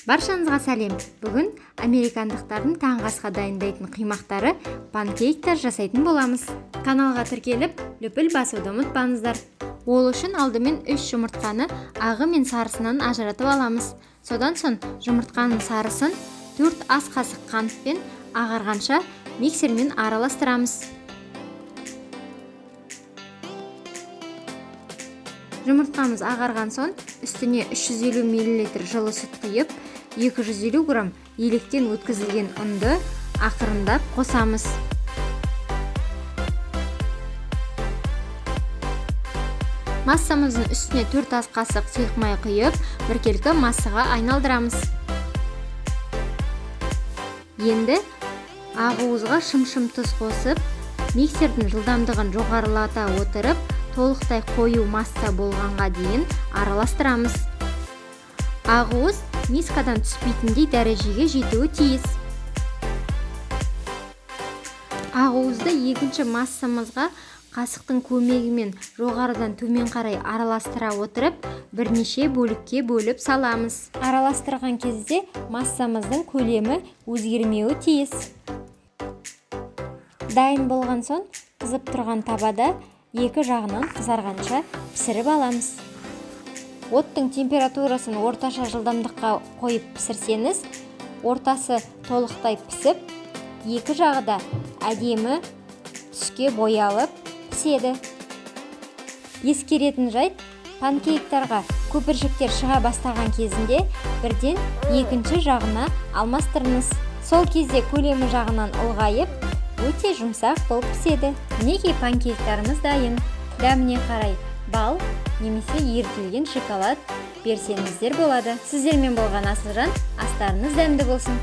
Баршаңызға сәлем! Бүгін американдықтардың таңғы асқа дайындайтын құймақтары панкейктер жасайтын боламыз. Каналға тіркеліп, лүпіл басуды ұмытпаңыздар. Ол үшін алдымен 3 жұмыртқаны ағы мен сарысынан ажыратып аламыз. Содан соң жұмыртқаның сарысын 4 ас қасық қантпен ағарғанша миксермен араластырамыз. Жұмыртқамыз ағарған соң үстіне 350 мл жылы сүт құйып, 250 грамм електен өткізілген ұнды ақырындап қосамыз. Массамыздың үстіне 4 ас қасық сұйық май құйып, біркелкі массаға айналдырамыз. Енді ақуызға шым-шым тұз қосып, миксердің жылдамдығын жоғарылата отырып, толықтай қою масса болғанға дейін араластырамыз. Ақуыз мискадан түспейтіндей дәрежеге жетуі тиіс. Ақуызды екінші массамызға қасықтың көмегімен жоғарыдан төмен қарай араластыра отырып, бірнеше бөлікке бөліп саламыз. Араластырған кезде массамыздың көлемі өзгермеуі тиіс. Дайын болған соң қызып тұрған табада екі жағынан қызарғанша пісіріп аламыз. Оттың температурасын орташа жылдамдыққа қойып пісірсеңіз, ортасы толықтай пісіп, екі жағы да әдемі түске боялып піседі. Ескеретін жайт, панкейктарға көпіршіктер шыға бастаған кезінде бірден екінші жағына алмастырыңыз. Сол кезде көлемі жағынан ұлғайып, өте жұмсақ болып піседі. Мінекей панкейктарымыз дайын. Дәміне қарай бал немесе ерітілген шоколад берсеңіздер болады. Сіздермен болған Асылжан, астарыңыз дәмді болсын.